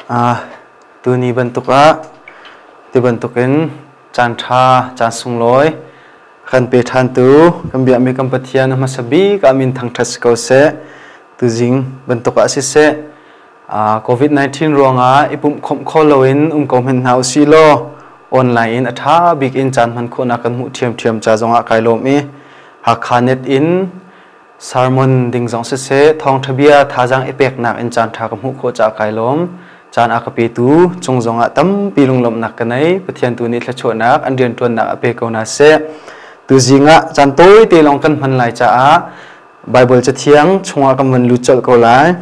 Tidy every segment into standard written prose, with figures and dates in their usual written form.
Tuni bantuk ah ti bantukin caan ṭha, caan sunglawi kan pe ṭhantu kan biakmi kan Pathian a hmasa bik ah min thangṭhat si ko seh. Tuzing bantuk ah siseh, COVID-19 ruangah i pumh khawmh kho loin um ko hmanh hna usih law online in a ṭha bik in caan hman khawhnak kan hmuh ṭhiamṭhiam ca zongah kai lawm i Hakha net in Sermon ding zong siseh, thawngṭha bia thazaang i peknak in caanṭha ka hmuh khawh caah kai lawm. Caan a ka petu cung zongah tampi lunglawmhnak ka nei. Pathian tu nih thluachuahnak an rianṭuannak a pe ko hna seh. Tuzing ah caan tawite lawng kan hman lai caah Baibal Cathiang chungah kan van lut colh ko lai.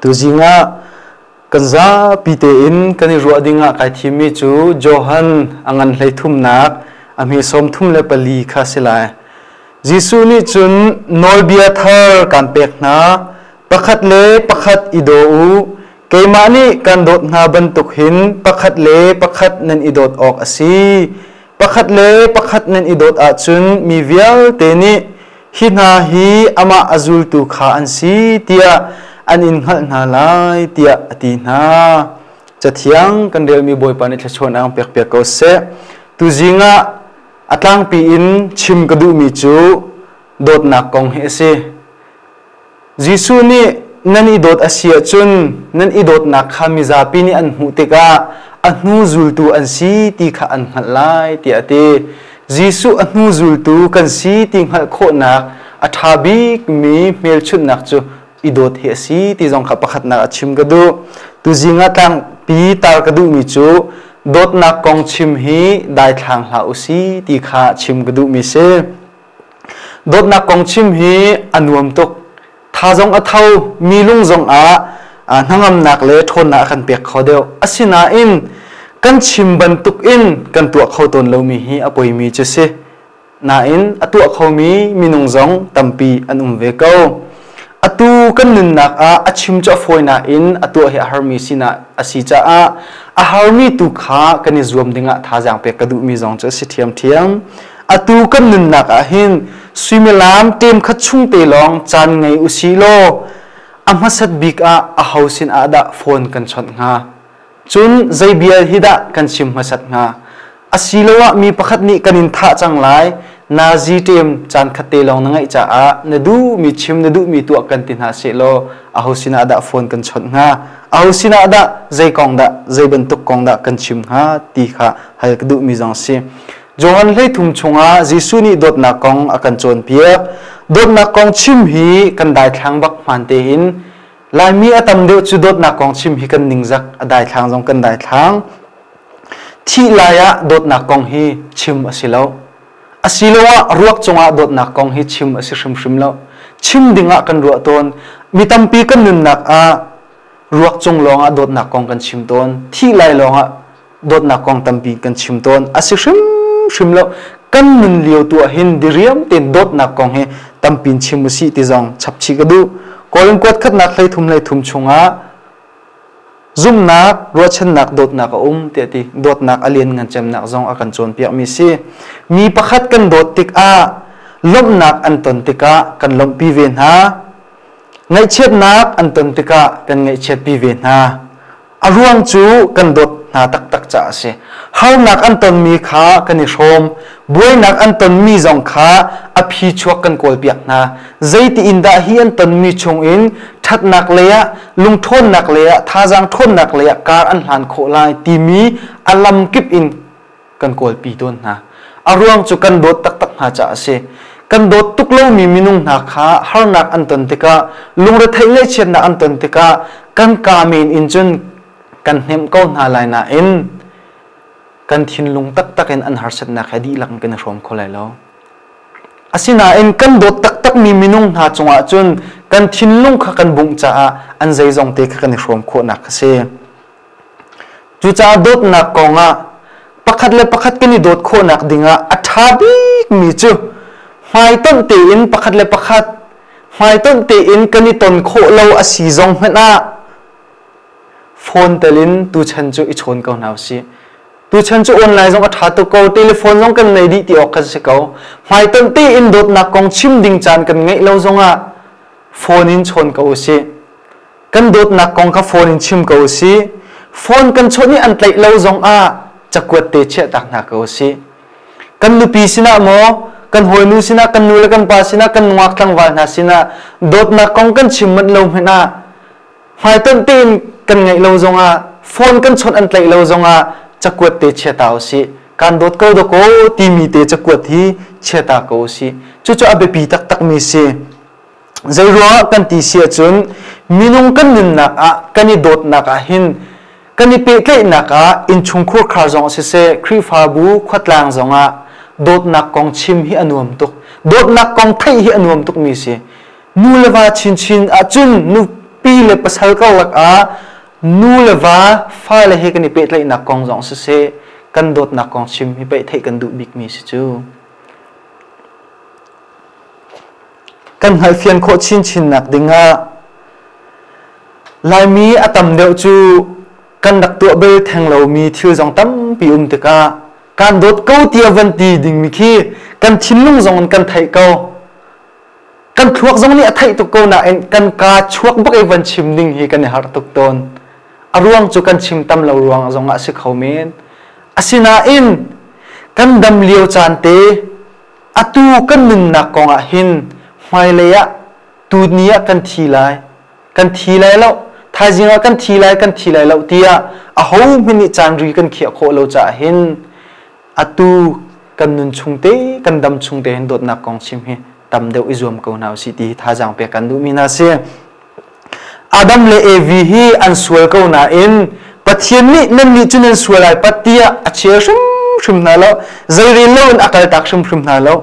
Tuzing ah kan zapi tein kan i ruah ding ah kai thimmi cu Johan a ngan 33nak a hme 34 kha si lai. Jesuh nih cun nawlbia thar kaan pek hna, pakhat le pakhat i daw u. Keimah nih kan dawt hna bantuk hin pakhat le pakhat nan i dawt awk a si. Pakhat le pakhat nan i dawt ahcun mi vialte nih hi hna hi amah a zultu kha an si tiah an in hngalh hna lai tiah a ti hna. Cathiang kan relmi Bawipa nih thluachuahnak pek piak ko seh. Tuzing ah A tlangpi in chim ka duhmi cu dawtnak kong hi a si. Jesuh nih nan i dawt a si ahcun nan i dawtnak kha mizapi nih an hmuh tikah a hnu zultu an si ti kha an hngalh lai tiah a ti. Jesuh a hnu zultu kan si ti hngalh khawhnak a ṭha bikmi hmelchunhnak cu i dawt hi a si ti zong kha pakhatnak a chim ka duh. Tuzing ah tlangpi tar ka duhmi cu dawtnak kong chim hi daithlang hlah u si ti kha chim ka duhmi si. Dawtnak kong chim hi a nuam tuk. Tha zong a tho, mi lung zong ah hnangamnak le ṭhawnnak a kan pek kho deuh. Asinain kan chim bantuk in kan tuah kho tawn lomi hi a poimi cu si. Nain a tuah khomi minung zong tampi an um ve ko. Atu kan nunnak ah a chim cu a fawi nain a tuah hi a harmi sinah a si caah a harmi tu kha kan i zuam dingah thazaang pek ka duhmi zong cu a si ṭhiamṭhiam. Atu kan nunnak ah hin suimilam ṭem khat chung te lawng caan ngei usih law a hmasat bik ah aho sin ah dah phone kan chawnh hnga? Cun zei bia hi dah kan chim hmasat hnga? Asiloah mi pakhat nih kan in thah cang lai, nazi ṭem caan khat te lawng na ngeih caah na duhmi chim, na duhmi tuah kan ti hna sehlaw aho sinah dah phone kan chawnh hnga? Aho sinah dah zei kong dah, zei bantuk kong dah kan chim hnga ti kha hal ka duhmi zong a si. Johan 13 chungah Jesuh nih dawtnak kong a kan cawnpiak. Dawtnak kong chim hi kan daithlang bak hmaan tein Laimi a tam deuh cu dawtnak kong chim hi kan ningzak, a daithlang zong kan daithlang. Thih lai ah dawtnak kong hi chim a si lo. Asiloah ruak cungah dawtnak kong hi chim a si hrimhrim lo. Chim ding ah kan ruah tawn. Mi tampi kan nunnak ah ruak cung lawngah dawtnak kong kan chim tawn. Thih lai lawngah dawtnak kong tampi kan chim tawn. A si hrimhrim lo. Kan nun lio tu ah hin diriam tein dawtnak kong hi tampi in chim usih ti zong chapchih ka duh. Kawlin kuat khatnak 33 33 chungah zumhnak, ruahchannak, dawtnak a um tiah ti. Dawtnak a lianngan cemnak zong a kan cawnpiakmi si. Mi pakhat kan dawt tikah lawmhnak an ton tikah kan lawmhpi ve hna. Ngaihchiatnak an ton tikah kan ngaihchiatpi ve hna. A ruang cu kan dawt hna taktak caah a si. Harnak an tonmi kha kan i hrawm. Buainak an tonmi zong kha a phi chuak kan kawlpiak hna. Zeiti in dah hi an tonmi chungin ṭhatnak lei ah, lungṭhawnnak lei ah, thazaang ṭhawnnak lei ah kar an hlan khawh lai timi a lamkip in kan kawlpi tawn hna. A ruang cu kan dawt taktak hna caah a si. Kan dawt tuk lomi minung hna kha harnak an ton tikah, lungretheih ngaihchiatnak an ton tikah kan kaa men in cun kan hnemh ko hna lai nain kan thinlung taktak in an harsatnak he dihlak in kan i hrawm kho lai lo. Asinain kan dawt taktakmi minung hna cungah cun kan thinlung kha kan bungh caah an zeizong te kha kan i hrawm khawhnak a si. Cucaah dawtnak kongah pakhat le pakhat kan i dawt khawhnak dingah a ṭha bikmi cu hmaitonh tein pakhat le pakhat hmaitonh tein kan i ton khawh lo a si zong hmanh ah phone tel in tuchan cu i chawn ko hna usih. Tuchan cu online zong a ṭha tuk ko, telephone zong kan nei dih ti awk kan si ko. Hmaitonh tein dawtnak kong chim ding caan kan ngeih lo zongah phone in chawn ko usih. Kan dawtnak kong kha phone in chim ko usih. Phone kan chawnh i an tlaih lo zongah cakuat te chiahtak hna ko usih. Kan nupi sinah maw, kan hawinu sinah, kan nu le kan pa sinah, kan nungak tlangval hna sinah dawtnak kong kan chim manh lo hmanh ah hmaitonh tein kan ngaih lo zongah phone kan chawnh an tlaih lo zongah cakuat te chia ta usih. Kan dawt ko dakaw timi te cakuat hi chia ta ko usih. Cucu a biapi taktakmi si. Zeiruangah kan ti si ahcun minung kan nunnak ah kan i dawtnak ah hin kan i pehtlaihnak ah innchungkhur khar zong siseh Khrihfabu khuatlang zongah dawtnak kong chim hi a nuam tuk. Dawtnak kong theih hi a nuam tukmi si. Nu le va chinchin ahcun nupi le pasal karlak ah nu le va fale he kan i pehtlaihnak kong zong siseh kan dawtnak kong chim hi pei theih kan duh bikmi si cu. Kan hngalhfian khawh chinchinnak dingah Laimi a tam deuh cu kan rak tuah bal theng lomi thil zong tampi um tikah kan dawt ko tiah van ti dingmi khi kan thinlung zong in kan theih ko. Kan thluak zong nih a theih tuk ko nain kan kaa chuak bak i van chim ding hi kan i harh tuk tawn. A ruang cu kan chim tam lo ruang zong ah a si kho men. Asinain kan dam lio caan te Atu kan nunnak kong ah hin hmailei ah tuni ah kan thi lai, kan thi lai lo, thaizing ah kan thi lai, kan thi lai lo tiah ahohmanh nih caan ri kan khiah khawh lo caah hin atu kan nun chung te, kan dam chung te hin dawtnak kong chim hi tam deuh i zuam ko hna usih ti hi thazaang pek kan duhmi hna si. Adam le Evi hi an sual ko nain Pathian nih nannih cu nan sual ai pat tiah a chia hrimhrim hna lo, zeirel loin a kaltak hrimhrim hna lo.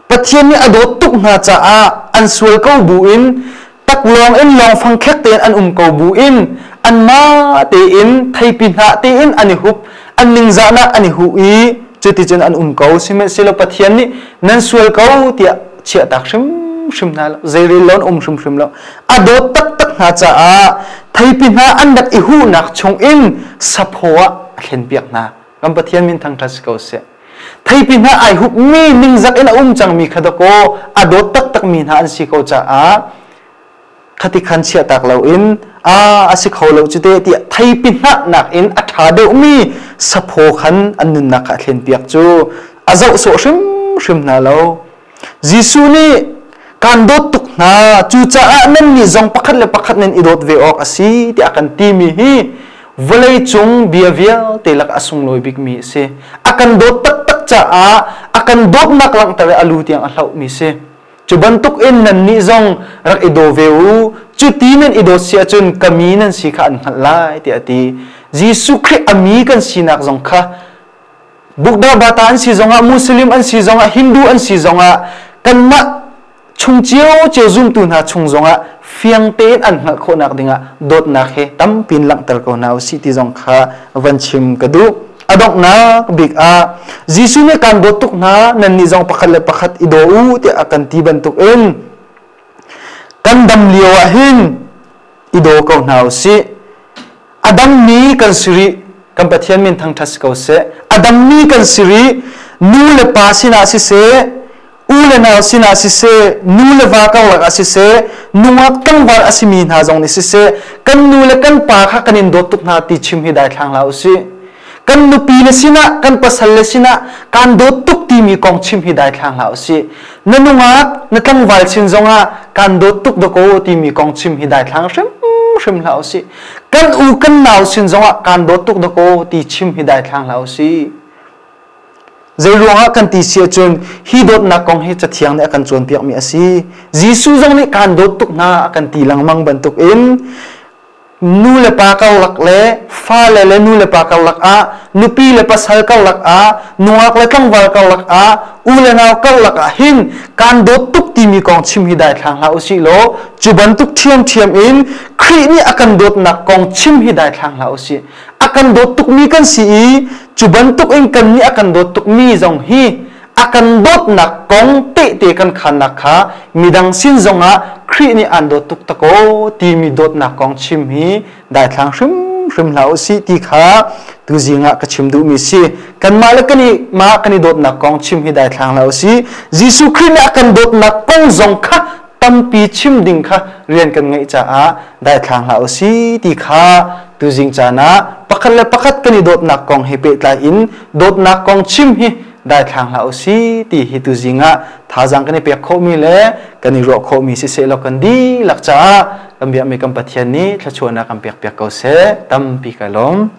Pathian nih a dawt tuk hna caah an sual ko buin taklawng in lawngfang khek tein an um ko buin anmah tein theipi hnah tein an i hup, an ningzahnak an i huh i cuticun an um ko. Sihmanhsehlaw Pathian nih nan sual ko tiah chiahtak hrimhrim hna lo, zeirel lo an um hrimhrim lo. A dawt taktak hna caah theipi hna an rak i huhnak chungin saphaw ah a thlenpiak hna. Kan Pathian min thangṭhat si ko seh. Theipi hna ai hupmi ningzak in a um cangmi kha dakaw a dawt taktakmi hna an si ko caah khati khan chiahtak loin a a si kho lo cu te tiah theipi hnahnak in a ṭha deuhmi saphaw khan an nunnak kha a thlenpiak cu a zoh sawh hrimhrim hna lo. Jesuh nih kaan dawt tuk hna cucaah nannih zong pakhat le pakhat nan i dawt ve awk a si tiah a kan timi hi vawleicung bia vialte lak a sunglawi bikmi a si. A kan dawt taktak caah a kan dawtnak langhter i a lu tiang a hlohmi si. Cu bantuk in nannih zong rak i daw ve u. Cu ti nan i dawt si ahcun ka mi nan si kha an hngalh lai tiah a ti. Jesuh Khrih a mi kan sinak zong kha Buddha Bata an si zongah Muslim an si zongah Hindu an si zongah kanmah chung cio zumtu hna chung zongah fiang tein an hngalh khawhnak dingah dawtnak he tampin langhter ko hna usih ti zong kha van chim ka duh. A donghnak bik ah Jesuh nih kan dawt tuk hna nannih zong pakhat le pakhat i daw u tiah a kan ti bantukin kan dam lio ah hin i daw ko hna usih. A dammi kan si rih kan Pathian min thangṭhat si ko seh. A dammi kan si rih nu le pa sinah siseh u le nau sinah siseh nu le va karlak ah siseh nungak tlangval a simi hna zong nih siseh kan nu le kan pa kha kan in dawt tuk hna ti chim hi daithlang hlah usih. Kan nupi le sinah kan pasal le sinah kan dawt tuk timi kong chim hi daithlang hlah usih. Na nungak na tlangval sin zongah kan dawt tuk dakaw timi kong chim hi daithlang hrimhrim hlah usih. Kan u kan nau sin zongah kan dawt tuk dakaw ti chim hi daithlang hlah usih. Zeiruangah kan ti si ahcun hi dawtnak kong hi Cathiang nih a kan cawnpiakmi a si. Jesuh zong nih kaan dawt tuk hna a kan ti lengmang bantukin nu le pa karlak le fale le nu le pa karlak ah nupi le pasal karlak ah nungak le tlangval karlak ah u le nau karlak ah hin kaan dawt tuk timi kong chim hi daithlang hlah usih law cu bantuk ṭhiamṭhiam in Khrih nih a kan dawtnak kong chim hi daithlang hlah usih. A kan dawt tukmi kan si i cu bantuk in kannih a kan dawt tukmi zong hi a kan dawtnak kong tehte kan khannak kha midang sin zongah Khrih nih aan dawt tuk takaw timi dawtnak kong chim hi daithlang hrimhrim hlah usih ti kha tuzing ah ka chim duhmi si. Kanmah le kan i mah kan i dawtnak kong chim hi daithlang hlah usih. Jesuh Khrih nih a kan dawtnak kong zong kha Tampi chim ding kha rian kan ngeih caah daithlang hlah usih ti kha tuzing caan ah pakhat le pakhat kan i dawtnak kong he pehtlai in dawtnak kong chim hi daithlang hlah usih ti hi tuzing ah thazaang kan i pek khawhmi le kan i ruah khawhmi siseh law kan dihlak caah kan biakmi kan Pathian nih thluachuahnak kan pek piak ko seh. Tampi kai lawm.